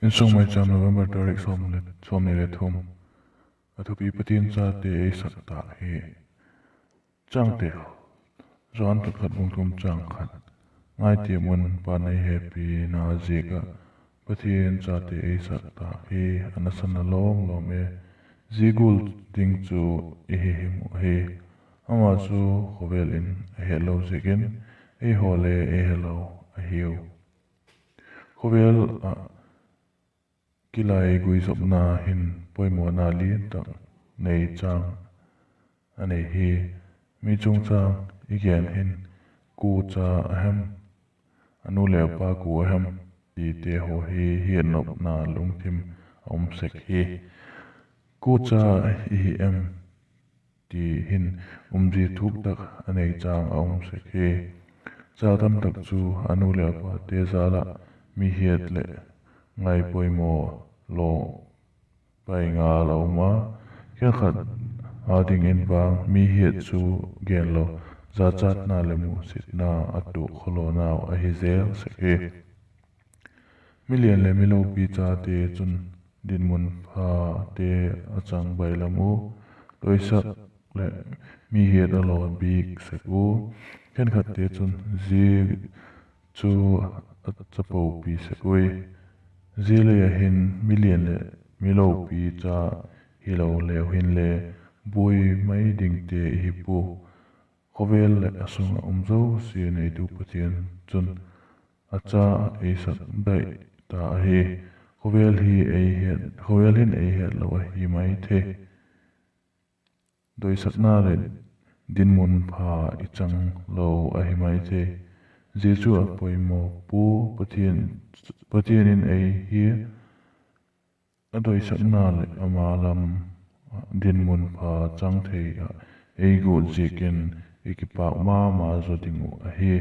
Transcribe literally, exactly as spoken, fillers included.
Insung Maicham, November tarik sawmni le thum. A thupi: Pathian chate ei sak tâk hi. Changte: Johan thot khat bung thum chang khat. Ngai tiam un, Pa'n ei hepina ziak ah Pathian chate ei sak tâk hi a nasana lawm lawm e. Zia gual ding chu i hi him uh ahi. Ama chu khawvel in a hetlo ziakin, eihaw le ei helo ahiu. Khawvel ah kilai guizopna hin poimawna lian tak nei chang a nei hi. Mi chungchâng i gen hin, kua cha a hem, a nu leh a pa kua a hem, tite haw hi hiatnopna lungthim a um sek hi. Kua cha i hi em ti hin umzia thuk tak a nei chang a um sek hi. Châl tam tak chu a nu leh a pate jal ah mi hiat leh ngai poimaw law pai ngal a um a, khenkhat â dingin vang mi hiat chu genlo, jachatna leh musitna a tuak khawlawnau ahi zel sek hi. Mi lian leh mi lopi chate chun dinmun phate a chang bailam u, doisak leh mi hiat a law bik sek u. Khenkhatte chun zia chu a chapopi sek ui. Zia lei ah hin mi lian leh mi lopi cha hilo leu hinle, buai mai dingte i hi pua. Khawvel leh a sung ah um zosia neitu Pathian chun a cha ei sak daih ta ahi. Khawvel hin ei hetlo ahi mai thei. Doisakna leh dinmun pha i chang lo ahi mai thei. Zia chu a poimaw pua. Pathian in ei hi a doisakna leh ama lam dinmun pha chang thei ah ei guat ziakin i kipâk ma ma zaw ding uh ahi.